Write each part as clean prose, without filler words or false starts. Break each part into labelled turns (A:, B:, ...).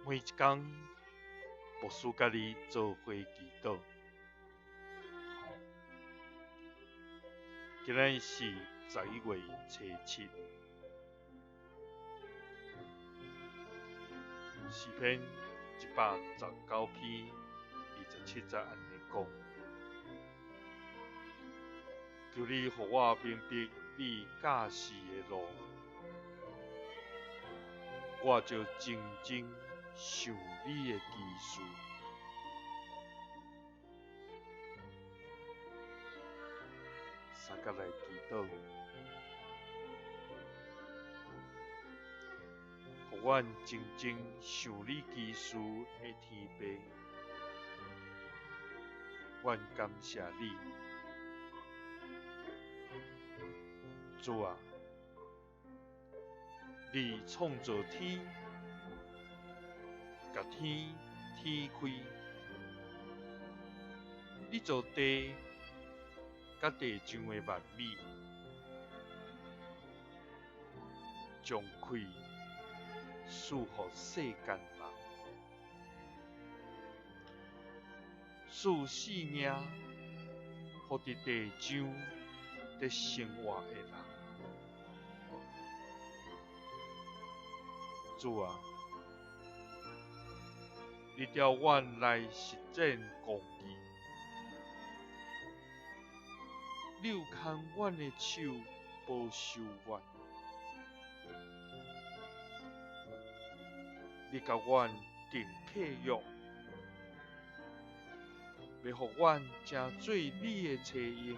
A: 每一工，牧師佮你做伙祈禱。今仔日是11月初7，詩篇119篇27節按呢講：求你予我明白你教示的路，我就靜靜想你的奇事。相佮來祈禱，予阮靜靜想你奇事的天父，阮感謝你，主啊，你創造天，共天天開，你造地，佮地上的萬物，將氣賜予世間人，賜性命予佇地上佇生活的人。主啊，你調阮來實踐公義，你有牽阮的手保守阮，你共阮訂契約，欲予阮成做你的妻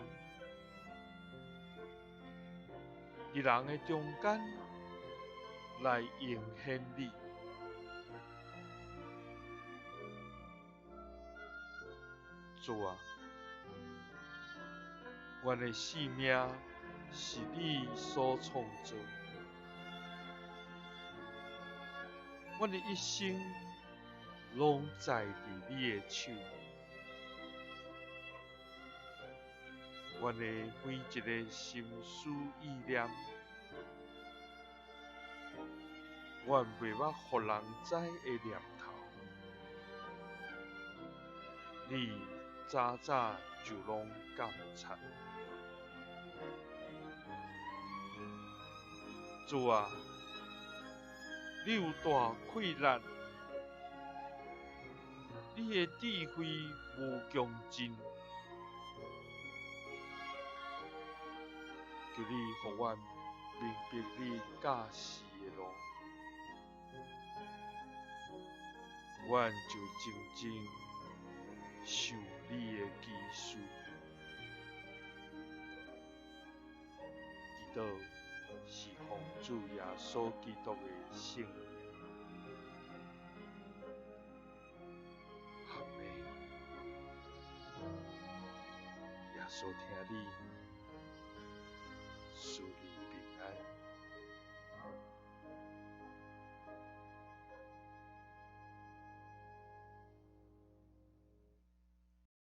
A: 嬰，佇人的中間來榮顯你。主啊，阮的性命是你所創造，阮的一生攏在佇你的手，阮的每一个心思意念，阮袂捌予人知的念頭，你早早就攏監察。主啊，你有大氣力，你的智慧無窮盡，求你予阮明白你教示的路，阮就靜靜想你的奇事。祈禱是奉主耶穌基督的聖名。阿們。耶穌疼你，賜你。